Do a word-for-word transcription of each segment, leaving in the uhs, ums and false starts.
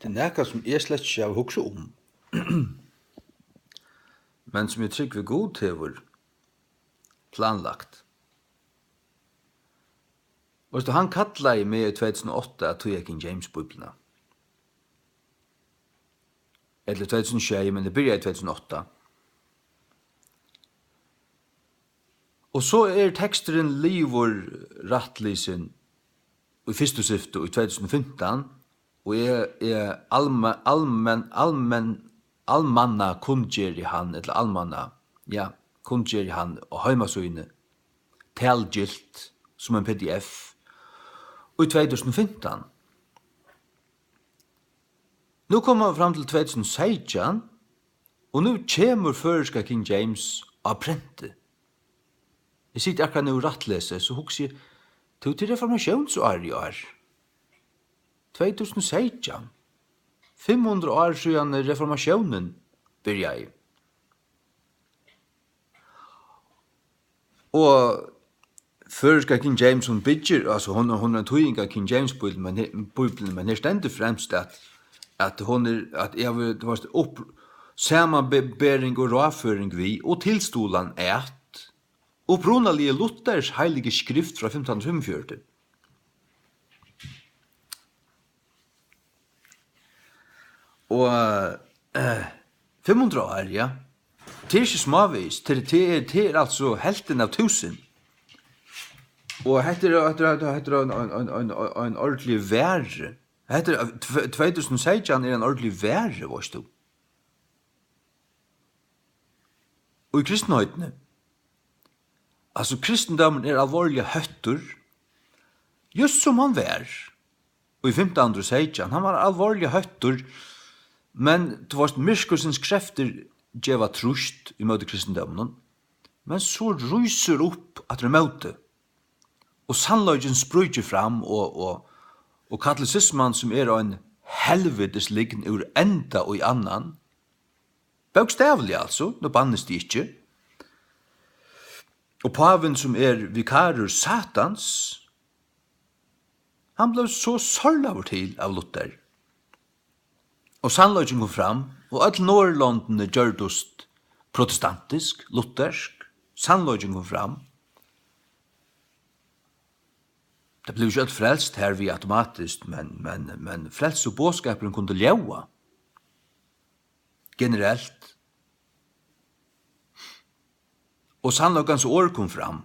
Tað er nakað, sum eg slett ikki havi hugsað um, men sum eg trúgvi, Gud hevur planlagt. Veitst tú, hann kallaði meg í tvey túsund og átta at týða King James Bíbliuna. Ella tvey túsund og sjey, men eg byrjaði í tvey túsund og átta. Og so er teksturin liðugur rættlisin í fyrstu syftu í tvey túsund og fimtan, og eg, eg alme-, almen-, almen-, almanna kunngeri hann, ella almanna, ja, kunngeri hann á heimasíðuni, talgilt sum ein P D F, í tvey túsund og fimtan. Nú koma vit fram til tvey túsund og seytjan, og nú kemur føroyska King James á prenti. Eg siti akkurát nú og rættlesi, so hugsi eg, tú, tað er reformatiónsár í ár. Tvey túsund og seytjan. Fimm hundrað ár síðan reformatiónin byrjaði. Og føroyska King James, hon byggir, altso, hon, hon er ein týðing av King James Bíbliuni, men he-, Bíbliuni, men her stendur fremst, at, at hon er, at eg vil, tú veitst, upp-, samanbering og ráðføring við og tilstuðlan at upprunaligu Luthers heiligu skrift frá fimtan hundrað og fimmogfjøruti. Og, eh, fimm hundrað ár, ja. Tað er ikki smávegis. Tað er, tað er, tað er altso helvtin av túsund. Og hetta er, hetta er, hetta er ein, ein, ein, ein, ein, ein ordentlig vær. Hetta er, tve-, tvey túsund og seytjan er ein ordentlig vær, veitst tú. Og í kristinheitini. Altso, kristindómurin er alvorliga hóttur, júst sum hann var í fimtan hundrað og seytjan. Hann var alvorliga hóttur, men, tú veitst, myrkursins kreftir geva trýst ímóti kristindóminum, men so rísur upp aftur ímóti, og sannleikin spríkir fram, og, og, og katolisisman, sum er ein helvitis lygn úr enda í annan, bókstavliga, altso, nú bannist eg ikki. Og pávin, sum er vikarur Satans, hann bleiv so sorlaður til av Luther. Og sannleikin kom fram, og øll Norðurlondini gjørdust protestantisk, luthersk, sannleikin kom fram. Tað blivu ikki øll frelst hervið automatiskt, men, men, men frelsuboðskapurin kundi ljóða generelt. Og sannleikans orð kom fram.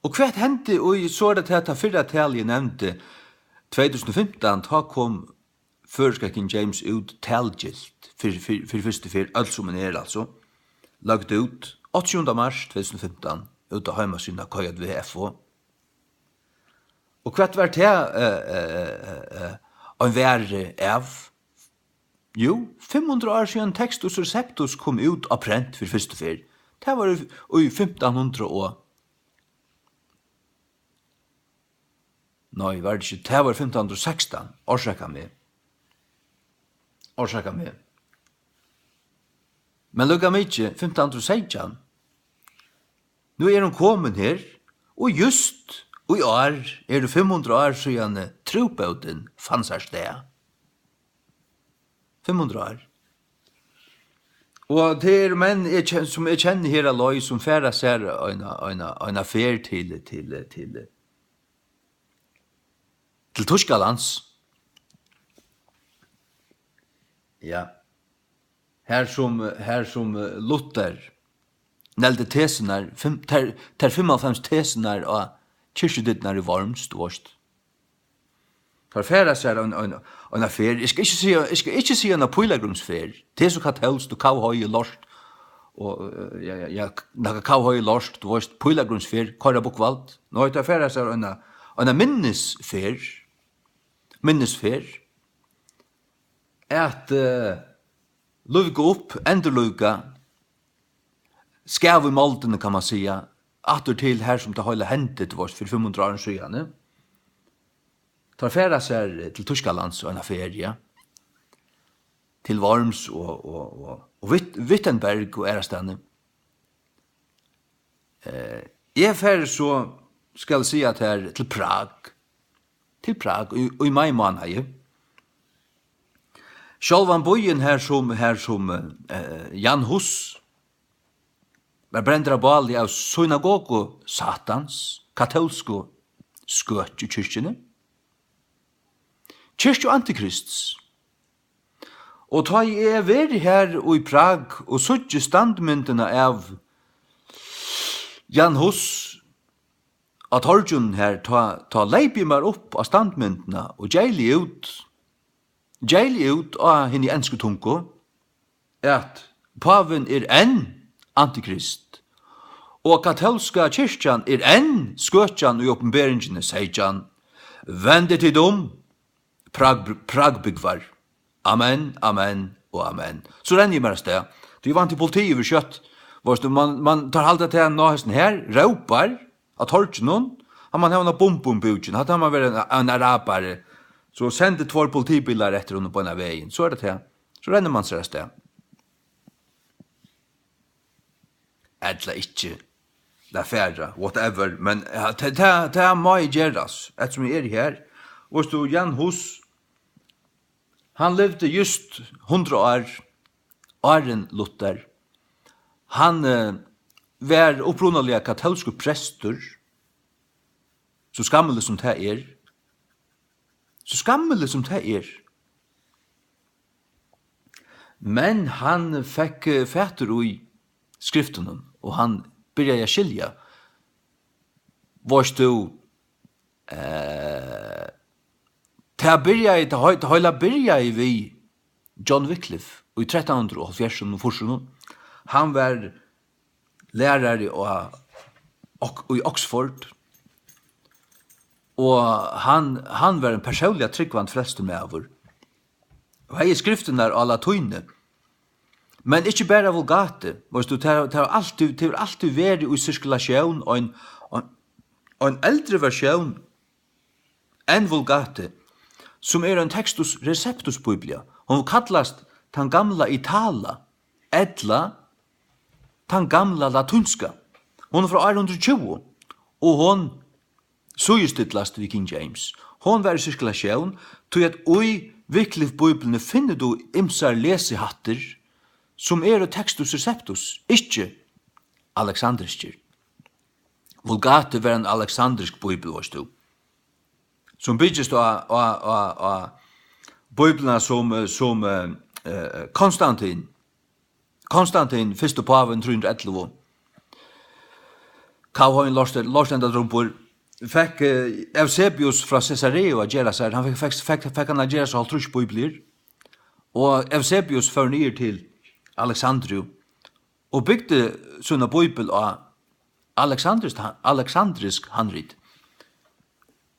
Og hvat hendi í, so er tað tað, tað fyrra talið eg nevndi, tvey túsund og fimtan, tá kom føroyska King James út talgilt fyri, fyri, fyri fyrstu ferð, øll sum hon er, altso, lagt út áttaogtjúgunda mars tvey túsund og fimtan, út á heimasíðuna K J V F O. Og hvat var tað, eh, eh, eh, eh, ein vær av? Jú, fimm hundrað ár síðan Textus Receptus kom út á prent fyri fyrstu ferð. Tað var í, í fimtan hundrað og, nei, var tað ikki, tað var fimtan hundrað og sekstan, orsaka meg. Orsaka meg. Men líka mikið, fimtan hundrað og seytjan. Nú er hon komin her, og júst í ár eru fimm hundrað ár síðani trúbótin fann sær stað. Fimm hundrað ár. Og tað eru menn, eg ken-, sum eg kenni her á leið, sum fara sær eina, eina, eina ferð til, til, til, til Týskalands. Ja. Har sum, har sum, eh, Luther neldi tesurnar, fim-, tær, tær fimmoghálvfems tesurnar á kirkjudyrnar í Worms, tú veitst. Teir fara sær ein, ein, eina ferð. Eg skal ikki siga, eg skal ikki siga eina pílagrímsferð. Tað er so katólskt og kavhoy og lort. Og, eh, ja, ja, ja, nakað kavhoy og lort, tú veitst, pílagrímsferð, koyra Buchwald. Nei, teir fara sær eina, eina minnisferð. Minnisferð. At, eh, lívga upp, endurlívga, skav í moldini, kann man siga, aftur til har sum tað heila hendi, tú veitst, fyri fimm hundrað árum síðani. Teir fara sær, eh, til Týskalands og eina ferð, ja. Til Worms og, og, og, og Wit-, Wittenberg og aðrastaðni. Eh, eg fari so, skal eg siga tær, til Prag. til Prag í, í maimánaði. Sjálvan býin har sum, har sum, eh, Jan Hus var brendur á báli av synagogu Satans, katólsku skøkjukirkjuni, kirkju Antikrists. Og tá eg eri her í Prag og síggi standmyndina av Jan Hus á torginum her, tá, tá leypi eg mær upp á standmyndina og geyli út, geyli út á hini ensku tungu, at pávin er enn antikrist, og katólska kirkjan er enn skøkjan í Opinberingini seytjan. Vendið tit um, Prag-, Pragbúgvar. Amen, amen og amen. So renni eg mær avstað. Tí eg vænti politiið yvir skjótt. Veitst tú, man, man tar halda til, ná, hesin her rópar á torginum, hann man hava eina bumbu um búkin, hatta man vera ein, ein arabari. So sendi tveir politibilar eftir honum beinan vegin. So er tað tað. So rennur man sær avstað. Ella ikki. Lat fara, whatever. Men, ja, tað, tað, tað má eg gerast, eftirsum eg eri her. Veitst tú, Jan Hus, hann livdi júst hundrað ár, áðrenn Luther. Hann, eh, var upprunaliga katólskur prestur, so skammiligt sum tað er. So skammiligt sum tað er. Men hann fekk, eh, fatur í skriftunum, og hann byrjaði at skilja. Veitst tú, eh, tað byrjaði, tað hei-, tað heila byrjaði við John Wycliffe í trettan hundrað og hálvfjerðsunum og fýrsunum. Hann var lærari á, Ok-, í Oxford, og hann, hann var ein persónliga trúgvandi frelstur maður, og hevði skriftirnar á latíni. Men ikki bara Vulgate, veitst tú, tað, tað hevur altíð, tað hevur altíð verið í sirkulatión ein, ein, ein eldri versjón enn Vulgate, sum er ein Textus Receptus Bíblia. Hon kallast tann gamla Itala, ella tann gamla latínska. Hon er frá ár hundrað og tjúgu, og hon síðustillast við King James. Hon var í sirkulatión, tí at í Wycliffe-bíbliuni finnur tú ymsar lesihættir, sum eru Textus Receptus, ikki aleksandriskir. Vulgate var ein aleksandrisk bíbel, veitst tú, sum byggist á, á, á, á bíbliuna sum, eh, sum, eh, eh, Konstantin, Konstantin, fyrsti pávin, trý hundrað og ellivu, K H ein Lorst-, Lorstendadrumbur, fekk, eh, Eusebius frá Caesarea at gera sær, hann fekk, fekk, fekk, fekk hann at gera sær hálvtrýss bíbliur, og Eusebius fór niður til Alexandriu og bygdi sína bíbel á Alexandrisk, Alexandrisk handrit.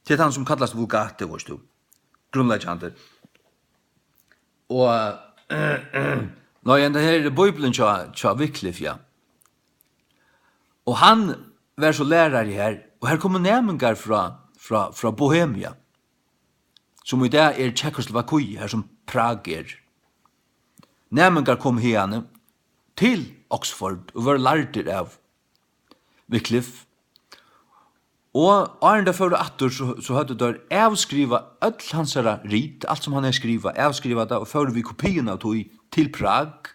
Tað er tann, sum kallast Vulgate, veitst tú. Grundleggjandi. Og, nei, henda her er Bíblian hjá, hjá Wycliffe, ja. Og hann var so lærari her, og her komu næmingar frá, frá, frá Bohemia, sum í dag er Tjekkoslovakiet, har sum Prag er. Næmingar komu hiðani til Oxford og vóru lærdir av Wycliffe. Og áðrenn teir fóru aftur, so, so høvdu teir avskrivað øll hansara rit, alt sum hann hevði skrivað, avskrivað tað og fóru við kopium av tí til Prag.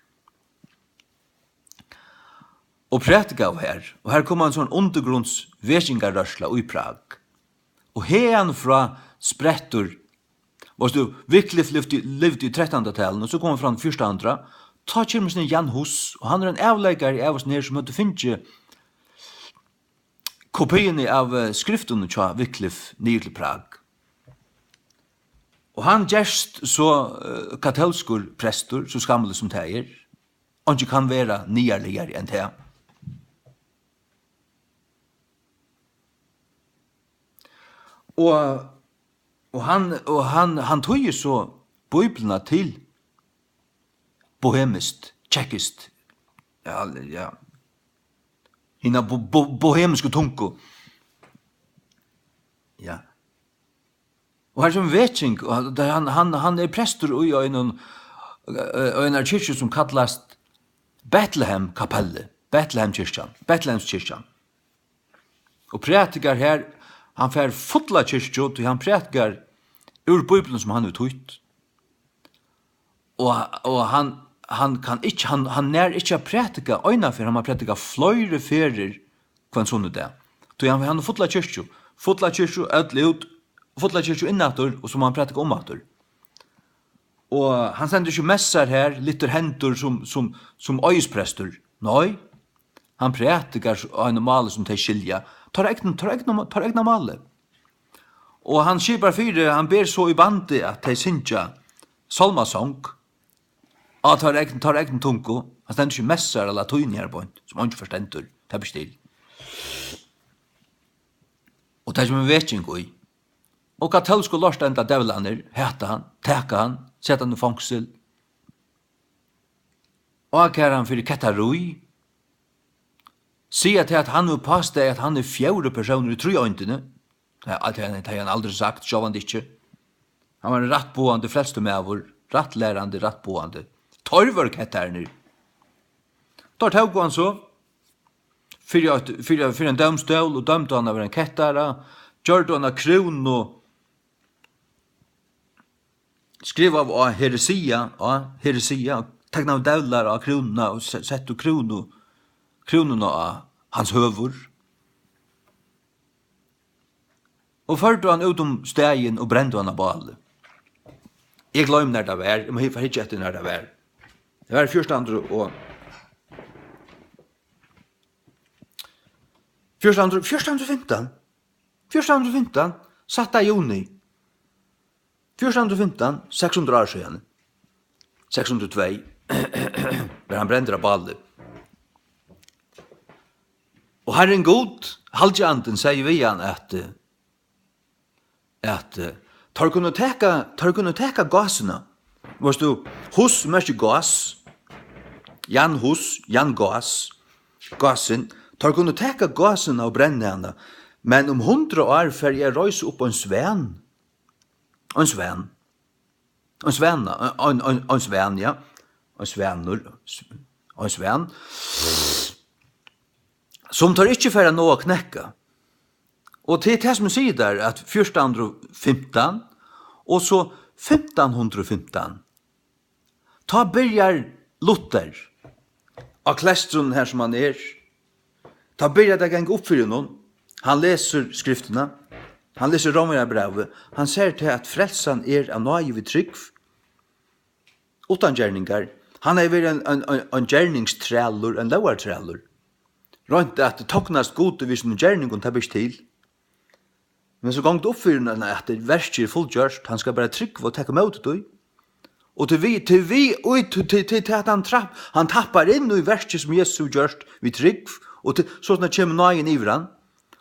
Og prædikaðu her. Og her kom ein sånn undirgrundsvekingarrørsla í Prag. Og haðan frá sprettur, veitst tú, Wycliffe livdi, livdi í trettanda talinum, og so kom hann fram fjúrtan hundrað. Tá kemur sín Jan Hus, og hann er ein avleikari av oss her, sum høvdu fingið kopiini av, eh, skriftunum hjá Wycliffe niður til Prag. Og hann gerst so, eh, katólskur prestur, so skammiligt sum tað er. Einki kann vera niðarligari enn tað. Og, og hann, og hann, hann týðir so Bíbliuna til bohemiskt, tjekkiskt, ja, ja, hina bo-, bo-, bohemisku tungu. Ja. Og her sum veking, og hann, hann, hann, hann er prestur í einum, eh, einari kirkju sum kallast Betlehem-kapelli, Betlehemkirkjan, Betlehemskirkjan. Og prædikar her, Hann fær fulla kirkju, tí hann prædikar úr Bíbliuni, sum hann hevur týtt. Og, og hann, hann kann ikki, hann, hann nær ikki at prædika eina ferð, hann má prædika fleiri ferðir hvønn sunnudag. Tí hann, hann hevur fulla kirkju, fulla kirkju, øll út, fulla kirkju inn aftur, og so má hann prædika um aftur. Og hann stendur ikki og messar her, lyftir hendur sum, sum, sum eiðisprestur. Nei, hann prædikar s-, á einum máli sum tey skilja. Teirra egna, teirra egna, teirra egna máli. Og hann skipar fyri, hann ber so í bandi, at tey syngja sálmasong á teirra egn-, teirra egnu tungu. Hann stendur ikki og messar á latín her beint, sum eingin forstendur. Tað ber til. Og tað er sum ein veking í. Og katólsku lortenda djevlarnir hata hann, taka hann, seta hann í fongsul, ákæra hann fyri kettarí, siga tað, at hann hevur pástaðið, at hann er fjórði persónur í tríeindini. Tað, tað, tað hevði hann aldri sagt, sjálvandi ikki. Hann var ein rættboðandi frelstur maður, rættlærandi, rættboðandi. Teir vóru kettarnir. Teir tóku hann so fyri eitt, fyri, fyri ein dómstól og dømdu hann at vera ein kettara, gjørdu hann at krúnu, skrivaðu á heresia, á heresia, teknaðu djevlar á krúnuna og se-, settu krúnu, krúnuna á hans høvur. Og førdu hann út um staðin og brendu hann á báli. Eg gloymi, nær tað var, eg má hy-, fara hyggja eftir, nær tað var. Tað var fjúrtan hundrað og, fjúrtan hundrað, fjúrtan hundrað og fimtan. Fjúrtan hundrað og fimtan, sætta juni. Fjúrtan hundrað og fimtan, seks hundrað ár síðani. Seks hundrað og tvey, var hann brendur á báli. Og Harrin Gud, halgiandin, segði við hann at, eh, at, eh, teir kunnu taka, teir kunnu taka gásina. Veitst tú, Hus merkir gás. Jan Hus, Jan Gás, gásin. Teir kunnu taka gásina og brenna hana, men um hundrað ár fari eg at reisa upp ein svan. Ein svan. Ein svana, ein, ein, ein svan, ja. Ein svanur, ein svan. Sum teir ikki fara at náa at knekka. Og tað er tað, sum sigur tær, at fjúrtan hundrað og fimtan, og so fimtan hundrað og fimtan, tá byrjar Luther á kleystrinum, har sum hann er. Tá byrjar tað at ganga upp fyri honum. Hann lesur skriftina. Hann lesur Rómverjabrævið. Hann sær tað, at frelsan er av náði við trúgv, uttan gerningar. Hann hevði verið ein, ein, ein, ein gerningstrælur, ein lógartrælur. Roynt at toknast Gudi við sínum gerningum, tað ber ikki til. Men so gongur tað upp fyri honum, at verkið er fullgjørt, hann skal bara trúgva og taka ímóti tí. Og til við, til við, og til, til, til, til at hann trapp-, hann tappar inn í verkið, sum Jesus hevur gjørt við trúgv, og til, sostatt kemur náðin yvir hann,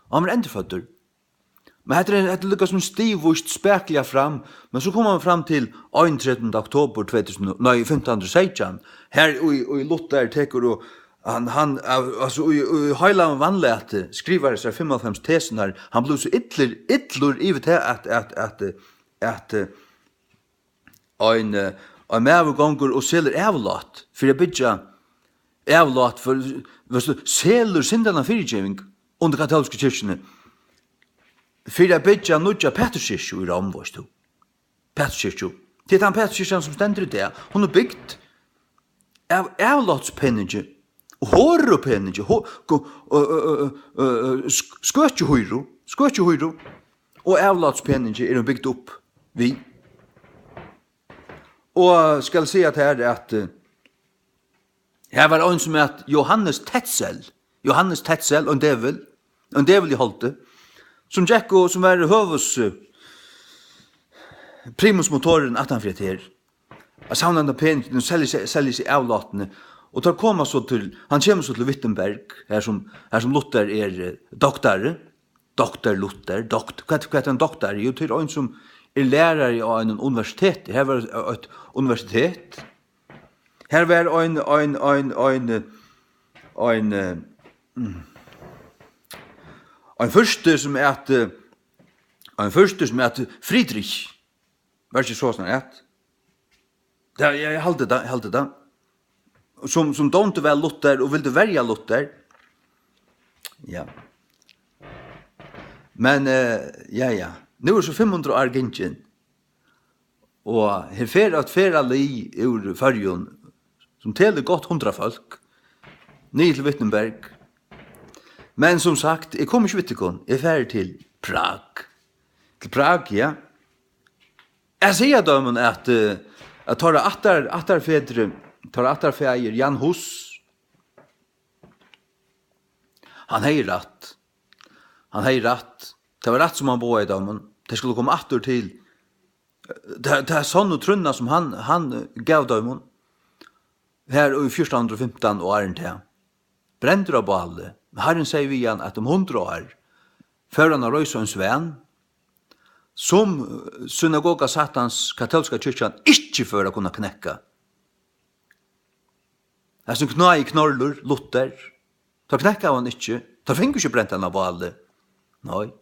og hann verður endurføddur. Men hetta er, hetta er líka sum stigvíst, spakuliga fram, men so kemur hann fram til einogtretivunda oktober tvey túsund, nei, fimtan hundrað og seytjan, har í, í Luther tekur og hann, hann, al-, altso, í, í heilagan vanlæti skrivar hesar fimmoghálvfems tesurnar, hann blívur so illur, illur yvir tað, at, at, at, at, eh, ein, eh, ein maður gongur og selur avlát fyri at byggja, avlát fyri, veitst tú, selur syndanna fyrigeving undir katólsku kirkjuni fyri at byggja nýggja Peturskirkju í Róm, veitst tú. Peturskirkju. Tað er tann Peturskirkjan, sum stendur í dag. Hon er bygd av avlátspeningi, horupeningi, ho-, go-, ø, ø, ø, ø, ø, sk-, skøkjuhýru, skøkjuhýru og avlátspeningi er hon bygd upp við. Og skal siga tær, at, eh, her var ein, sum æt Johannes Tetzel. Johannes Tetzel, ein djevul, ein djevul í holdi, sum gekk og sum var høvus, eh, primusmotorin aftan fyri hetta her. At savna handa peningin og selja seg, selja seg avlátini. Og teir koma so til, hann kemur so til Wittenberg, har sum, har sum Luther er, eh, doktari. Doktor Luther, dokt-, hvat, hvat er ein doktor? Jú, tað er ein, sum er lærari á einum universiteti. Her var eitt universitet. Her var ein, ein, ein, ein, ein, eh, mm, ein fyrsti, sum æt, eh, ein fyrsti, sum æt Friedrich. Var ikki so, sum hann æt? Ja, ja, eg haldi tað, eg haldi tað. Sum, sum dámdi væl Luther og vildi verja Luther. Ja. Men, eh, ja, ja. Nú er so fimm hundrað ár gingin, og her fer eitt ferðalið úr Føroyum, sum telur gott hundrað fólk, niður til Wittenberg. Men sum sagt, eg komi ikki við tykkum. Eg fari til Prag. Til Prag, ja. Eg sigi teimum, at, eh, at teirra ættar-, ættarfedri, teirra ættarfaðir Jan Hus, hann hevði rætt. Hann hevði rætt. Tað var rætt, sum hann boðaði teimum. Tey skulu koma aftur til, eh, ta, ta sonnu trúnna, sum hann, hann, eh, gav teimum. Her í fjúrtan hundrað og fimtan og áðrenn tað. Brendur á báli. Harrin segði við hann, at um hundrað ár fór hann at reisa ein svan, sum, eh, synagoga Satans, katólska kirkjan, ikki fór at kunna knekka. Hasin knái Knorrur, Luther, teir knekkaðu hann ikki. Teir fingu ikki brent hann á báli. Nei.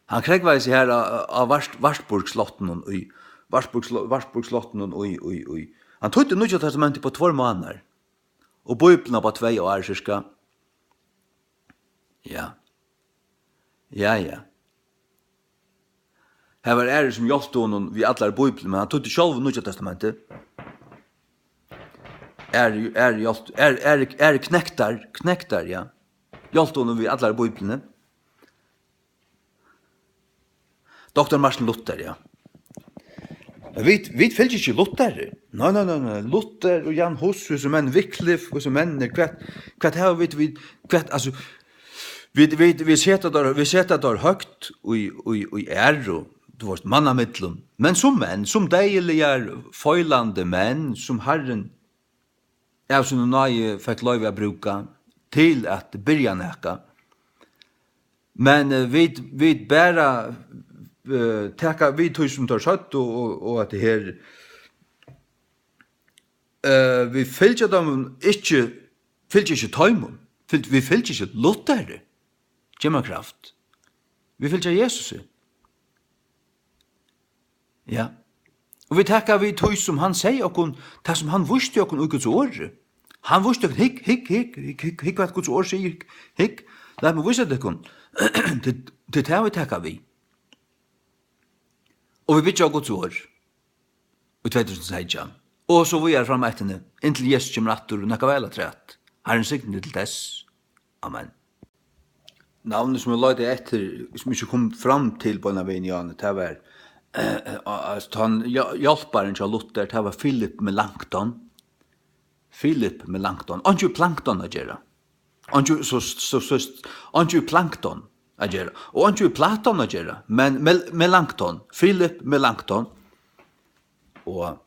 Hann krógvaði seg her á, á Vart-, Wartburg-slottinum í, Wartburg-slo-, Wartburg-slottinum í, í, í. Hann týddi Nýggja Testamentið på tveir mánaðir. Og Bíbliuna på tvey ár, cirka. Ja. Ja, ja. Her var aðrir, sum hjálptu honum við allari Bíbliuni, men hann týddi sjálvur Nýggja Testamentið. Aðrir, aðrir hjálptu, aðrir, aðrir, aðrir knektar, knektar, ja. Hjálptu honum við allari Bíbliuni. Doktor Martin Luther, ja. Men vit, vit fylgja ikki Lutheri. Nei, nei, nei, nei. Luther og Jan Hus, hesir menn, Wycliffe, hesir menn, hvat, hvat hava vit, vit, hvat, altso, vit, vit, vit seta teir, vit seta teir høgt í, í, í æru, tú veist, mannamillum. Men sum menn, sum deyðiligar, feilandi menn, sum Harrin av síni náði fekk loyvi at brúka til at byrja nakað. Men, eh, vit, vit bara, eh, taka við tí, sum teir søgdu, og, og at tað her, eh, vit fylgja teimum ikki, fylgja ikki teimum, fylg-, vit fylgja ikki Lutheri, gev mær kraft. Vit fylgja Jesusi. Ja. Og vit taka við tí, sum hann segði okkum, tað, sum hann vísti okkum í Guds orði. Hann vísti okkum, hygg, hygg, hygg, hygg, hygg, hygg, hvat Guds orð sigur, hygg, hygg. Lat meg vísa tykkum. Tað, tað er tað, vit taka við. Og vit byggja á Guds orð í tvey túsund og seytjan. Og so víðari fram eftir, inntil Jesus kemur aftur og nakað væl afturat. Harrin signi teg til tess. Amen. Navnið, sum eg leitaði eftir, sum ikki kom fram til beinanvegin í áðni, tað var, eh, eh, altso, tann hjá-, hjálparin hjá Luther, tað var Philip Melanchthon. Philip Melanchthon. Einki við plankton at gera. Einki, so, so, so, einki við plankton at gera. Og einki við Platon at gera, men Mel-, Melanchthon. Philip Melanchthon. Og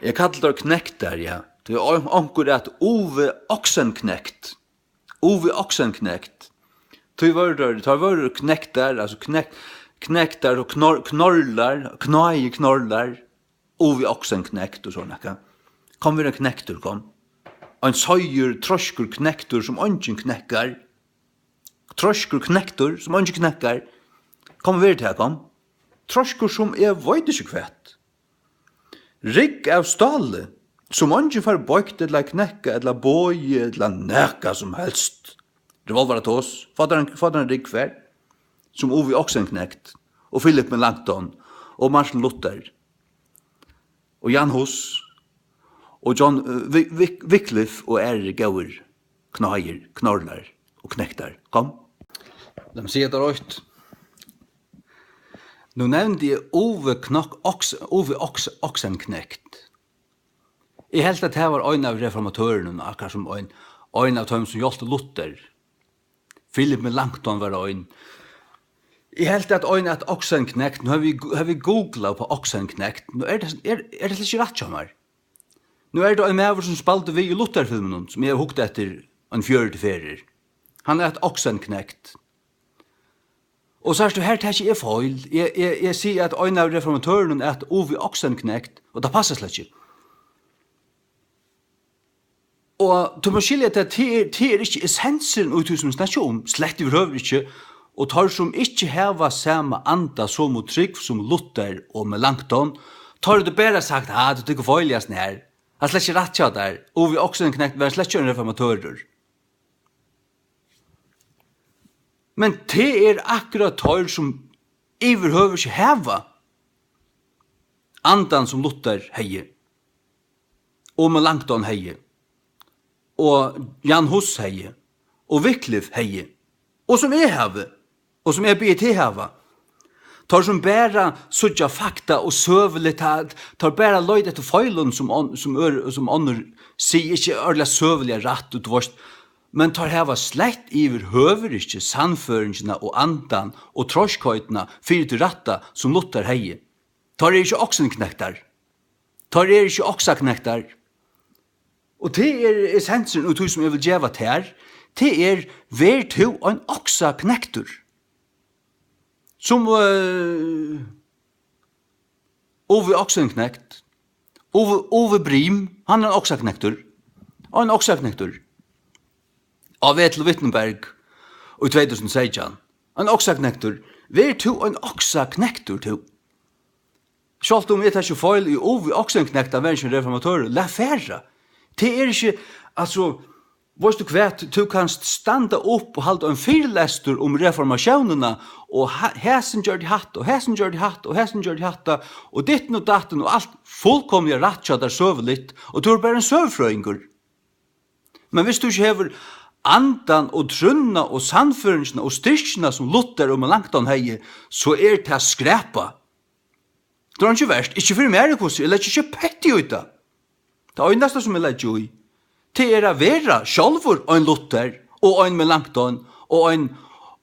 eg kalli teir knektar, ja. Tað er on-, onkur at Uwe Ochsenknecht. Uwe Ochsenknecht. Tí vóru teir, teir vóru knektar, altso knek-, knektar og knor-, knorlar, knái knorlar, Uwe Ochsenknecht og so nakað. Kom, ver ein knektur, kom. Ein seigur, treiskur knektur, sum eingin knekkar. Treiskur knektur, sum eingin knekkar. Kom, ver tað, kom. Treiskur sum eg veit ikki hvat. Rygg av stáli, sum eingin fær boygt ella knekkað ella bogið ella nakað sum helst. Revolvaratos, fá tær ein, fá tær ein rygg, far, sum Uwe Ochsenknecht og Philip Melanchthon og Martin Luther og Jan Hus og John, eh, Wi-, Wi-, Wycliffe og aðrir góðir knáir, knorlar og knektar. Kom. Lat meg siga tær eitt. Nú nevndi eg Uwe Knock Ox-, Uwe Ox-, Ochsenknecht. Eg helt, at tað var ein av reformatørunum, akkurát sum ein, ein av teimum, sum hjálptu Luther. Philip Melanchthon var ein. Eg helt, at ein æt Ochsenknecht, nú havi eg, havi eg googlað upp á Ochsenknecht, nú er tað, er, er tað slett ikki rætt hjá mær. Nú er tað ein maður, sum spældi við í Luther-filmunum, sum eg havi hugt eftir ein fjøruti ferðir. Hann æt Ochsenknecht. Og sært tú, her taki eg feil. Eg, eg, eg sigi, at ein av reformatørunum æt Uwe Ochsenknecht, og tað passar slett ikki. Og tú mást skilja, at tað er, tað er ikki essensurin í tí, sum eg snakki um, slett yvirhøvur ikki. Og teir, sum ikki hava sama anda, somu trúgv sum Luther og Melanchthon, teir høvdu bara sagt: "Ah, tú tekur feil í hasum her. Tað er slett ikki rætt hjá tær. Uwe Ochsenknecht var slett ikki ein reformatørur." Men tað er akkurát teir, sum yvirhøvur ikki hava andan, sum Luther hevði, og Melanchthon hevði, og Jan Hus hevði, og Wycliffe hevði, og sum eg havi, og sum eg biði teg hava. Teir, sum bara síggja fakta og søguligt, ta-, teir bara leita eftir feilum, sum on-, sum ør-, sum onnur siga, ikki ordiliga søguliga rætt, og tú veist, men teir hava slett yvirhøvur ikki sannføringina og andan og treiskheitini fyri tí rætta, sum Luther hevði. Teir eru ikki oksenknektar. Teir eru ikki oksaknektar. Og tað er essensurin í tí, sum eg vil geva tær. Tað er, ver tú ein oksaknektur. Sum, eh, Ove Oksenknekt. Ove, Ove Briem, hann er ein oksaknektur. Ein oksaknektur. Á veg til Wittenberg í tvey túsund og seytjan. Ein oksaknektur. Ver tú ein oksaknektur, tú? Sjálvt um eg taki feil í Ove Oksenknekt at vera ein reformator, lat fara. Tað er ikki, altso, veitst tú hvat, tú kanst standa upp og halda ein fyrilestur um reformatiónina, og ha-, hesin gjørdi hatta, og hesin gjørdi hatta, og hesin gjørdi hatta, og ditten og datten, og alt fullkomiliga rætt hjá tær søguligt, og tú ert bara ein søgufrøðingur. Men viss tú ikki hevur andan og trúnna og sannføringina og styrkina, sum Luther og Melanchthon hevði, so er tað skrapa. Tað er einki vert, ikki fyri mær, hvussu, eg leggi ikki petti í tað. Tað einasta, sum eg leggi í, tað er at vera sjálvur ein Luther og ein Melanchthon og ein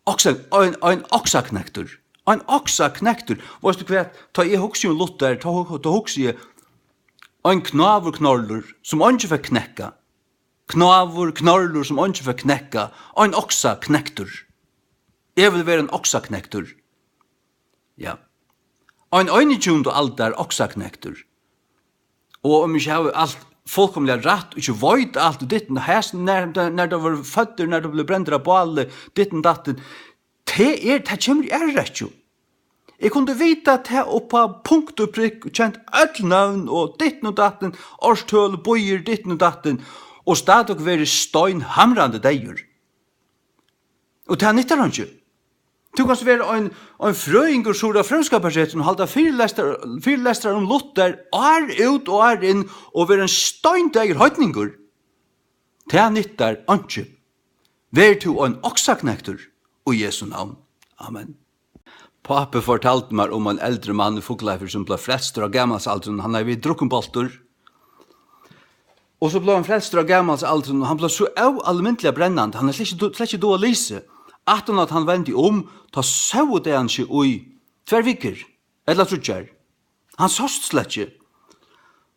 oksa-, ein, ein oksaknektur. Ein oksaknektur. Veitst tú hvat, tá eg hugsi um Luther, tá hu-, tá hugsi eg, ein knáur Knorrur, sum eingin fekk knekka. Knáur Knorrur, sum eingin fekk knekka. Ein oksaknektur. Eg vil vera ein oksaknektur. Ja. Ein einogtjúgundu aldar oksaknektur. Og um eg ikki havi alt fullkomiliga rætt, og ikki veit alt, og ditten og hesin, nær, nær, nær tað vóru føddir, nær tað bleiv brendur á báli, ditten og datten, tað er, tað kemur í aðru rekkju. Eg kundi vitað tað upp á punkt og prikk og kent øll nøvn og ditten og datten, árstøl, býir, ditten og datten, og stadig verið steinhamrandi deyður. Og tað nyttar einki. Tú kanst vera ein, ein frøðingur, suður á Frómskaparsetrinum, og halda fyrilestrar, fyrilestrar um Luther ár út og ár inn, og vera ein steindeyður heidningur. Tað nyttar einki. Ver tú ein oksaknektur í Jesu navn. Amen. Pápi fortaldi mær um ein eldri mann í Fuglafirði, sum bleiv frelstur á gamalsaldrinum. Hann hevði verið drukkuboltur. Og so bleiv hann frelstur á gamalsaldrinum, og hann bleiv so óalmindiliga brennandi. Hann hevði slett ikki du-, slett ikki dugað at lesa. Aftan á at hann vendi um, tá sóu tey hann ikki í tvær vikur, ella tríggjar. Hann sást slett ikki.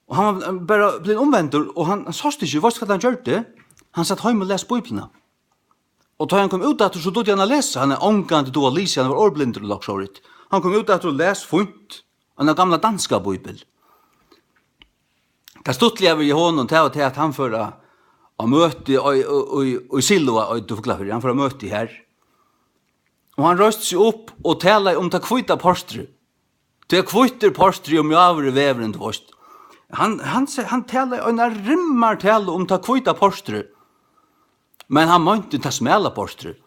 Og hann var bara blivin umvendur, og hann, hann sást ikki. Veitst hvat hann gjørdi? Hann sat heima og las Bíbliuna. Og tá hann kom út aftur, so dugdi hann at lesa. Hann hevði ongantíð dugað at lesa, hann var orðblindur og lukkusovorðið. Hann kom út aftur og las fínt eina gamla danska bíbel. Tað stuttliga við honum, tað var tað, at hann fór á, á møti í, í, í, í Siloa, í Fuglafirði. Hann fór á møti har. Og hann reisti seg upp og talaði um tað hvíta portrið. Tað hvíta portrið og mjáir í vegurin, tú veitst. Hann, hann se-, hann talaði eina rimmartalu um tað hvíta portrið. Men hann meinti tað smala portrið.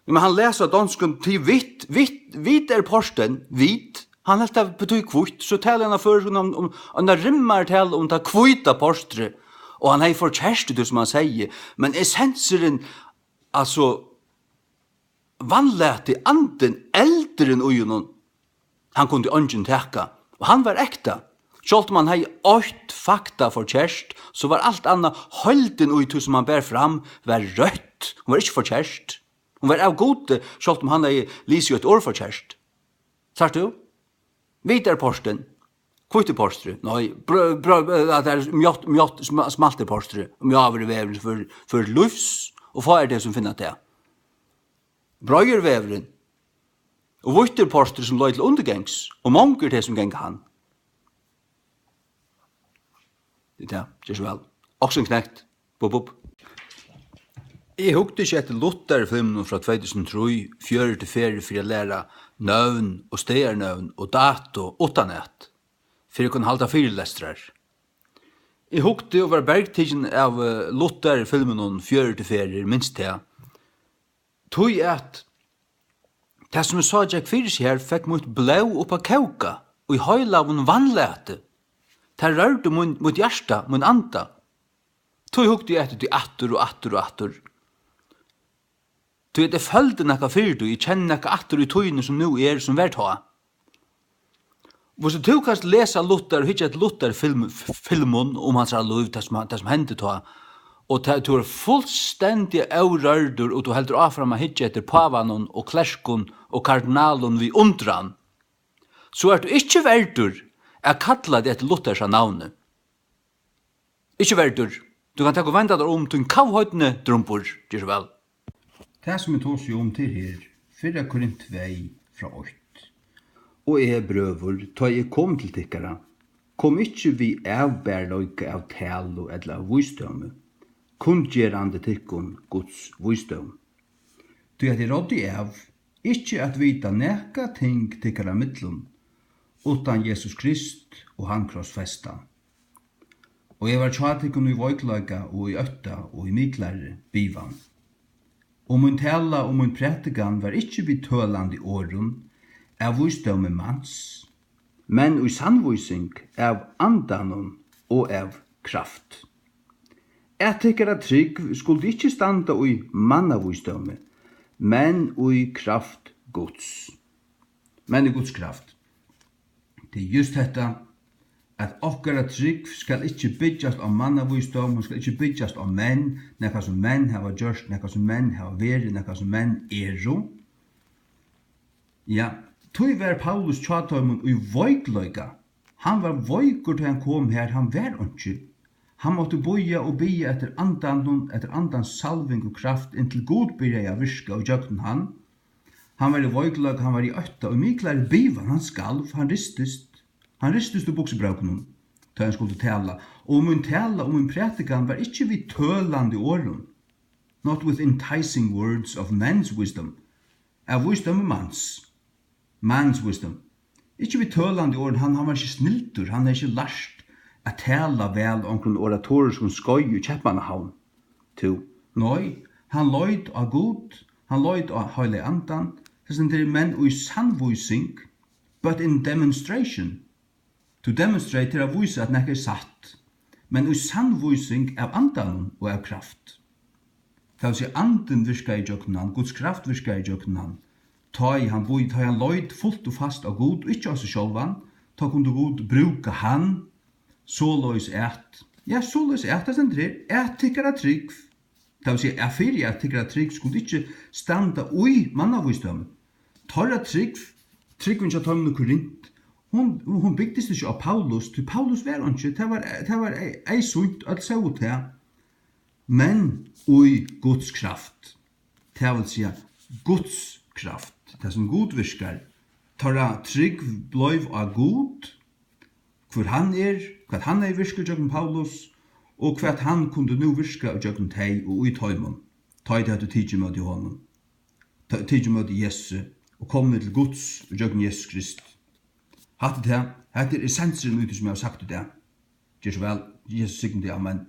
Men hann las á donskum, "Tað hvíta, hvíta, hvíta portrið, hvíta." Hann helt tað betød hvítt, so talaði hann á føroyskum um, um, eina rimmartalu um tað hvíta portrið. Og hann hevði forkert í tí, sum hann segði. Men essensurin, altso, vanlati, andin, eldurin í honum, hann kundi eingin taka, og hann var ekta. Sjálvt um hann hevði eitt fakta forkert, so var alt annað, heildin í tí, sum hann bar fram, var røtt. Hon var ikki forkert. Hon var av Gudi, sjálvt um hann hevði lisið eitt orð forkert. Sært tú? Hvíta portrið. Hvíta portrið. Nei, brø-, brø-, at tað er mjátt, mjátt, sma-, smalt portrið. Mjáir í vegurin, fyri, fyri lívs, og fá er tey, sum finna tað. Breiður vegurin. Og hvíta portrið, sum leiðir til undirgangs, og mong eru tey, sum ganga hann. Tað er tað. Ger so væl. Oksenknekt. Bup, bup. Eg hugdi ikki eftir Luther-filminum frá tvey túsund og trý fjøruti ferðir fyri at læra nøvn og staðarnøvn og dato uttanat, fyri at kunna halda fyrilestrar. Eg hugdi og var bergtikin av, eh, Luther-filminum fjøruti ferðir, minst tað. Tí at Tað, sum eg sá gekk fyri seg her, fekk mítt blóð upp at kóka, í heilagum vanlæti. Tað rørdi mín, mítt hjarta, mín anda. Tí hugdi eg eftir tí aftur og aftur og aftur. Tí at eg føldi nakað fyri tí, eg kenni nakað aftur í tíðini, sum nú er, sum var tá. Viss tú kanst lesa Luther og hyggja eftir Luther-film-, f-, filmum um hansara lív, tað sum, tað sum hendi tá, og tað, tú ert fullstendiga órørdur, og tú heldur áfram at hyggja eftir pávanum og klerkum og kardinalum við undran, so ert tú ikki verdur at kalla teg eftir Luthers navni. Ikki verdur. Tú kanst taka og venda tær um, tín kavheidni drumbur. Ger so væl. Tað, sum eg tosi um, tað er her, fyrra Korint tvey frá eitt. Og eg, brøður, tá eg kom til tykkara, kom ikki við avbarleika av talu ella av vísdómi, kunngerandi tykkum Guds vísdóm. Tí at eg ráddi av, ikki at vita nakað ting tykkara millum, uttan Jesus Krist og hann krossfestan. Og eg var hjá tykkum í veikleika og í ótta og í miklari bivan. Og mín tala og mín prædikan var ikki við tølandi orðum av vísdómi mans, men í sannvísing av Andanum og av kraft. At tykkara trúgv skuldi ikki standa í mannavísdómi, men í kraft Guds. Men í Guds kraft. Tað er júst hetta, at okkara trúgv skal ikki byggjast á mannavísdóm, hon skal ikki byggjast á menn, nakað sum menn hava gjørt, nakað sum menn hava verið, nakað sum menn eru. Ja, tí var Paulus hjá teimum í veikleika. Hann var veikur, tá hann kom har, hann var einki. Hann mátti bíða og biðja eftir andanum, eftir andans salving og kraft, inntil Gud byrjaði at virka ígjøgnum hann. Hann var í veikleika, hann var í ótta, í miklari bivan, hann skalv, hann ristist. Hann ristist úr buksubrókunum, tá hann skuldi tala. Og mín tala og mín prædikan var ikki við tølandi orðum, not with enticing words of man's wisdom, av vísdómi mans, man's wisdom. Ikki við tølandi orðum, hann, hann var ikki snildur, hann hevði ikki lært at tala væl á onkrum oratoriskum skeiði í Keypmannahavn. Tú. Nei, hann leit á Gud, hann leit á Heilaga Andan, tað stendur, men í sannvísing, but in demonstration. To demonstrate er at vísa, at nakað er satt, men í sannvísing av Andanum og av kraft. Tað vil siga, Andin virkaði ígjøgnum hann, Guds kraft virkaði ígjøgnum hann. Tá ið hann bý-, tá ið hann leit fult og fast á Gud, og ikki á seg sjálvan, tá kundi Gud brúka hann, soleiðis at, ja, soleiðis at, tað stendur her, at tykkara trúgv, tað vil siga, at fyri at tykkara trúgv skuldi ikki standa í mannavísdómi. Teirra trúgv, trúgvin hjá teimum í Korint, hon, hon bygdist ikki á Paulus, tí Paulus var einki, tað var, tað var ei-, eyðsýnt, øll sóu tað. Men í Guds kraft, tað vil siga, Guds kraft, tað sum Gud virkar, teirra trúgv bleiv á Gud, hvør hann er, hvat hann hevði virkað gjøgnum Paulus, og hvat hann kundi nú virka gjøgnum tey og í teimum, tá ið tey høvdu tikið ímóti honum, tá, tikið ímóti Jesusi og komnir til Guds gjøgnum Jesus Krist. Hatta er tað, hetta er essensurin í tí, sum eg havi sagt í dag. Ger so væl, Jesus signi teg, amen.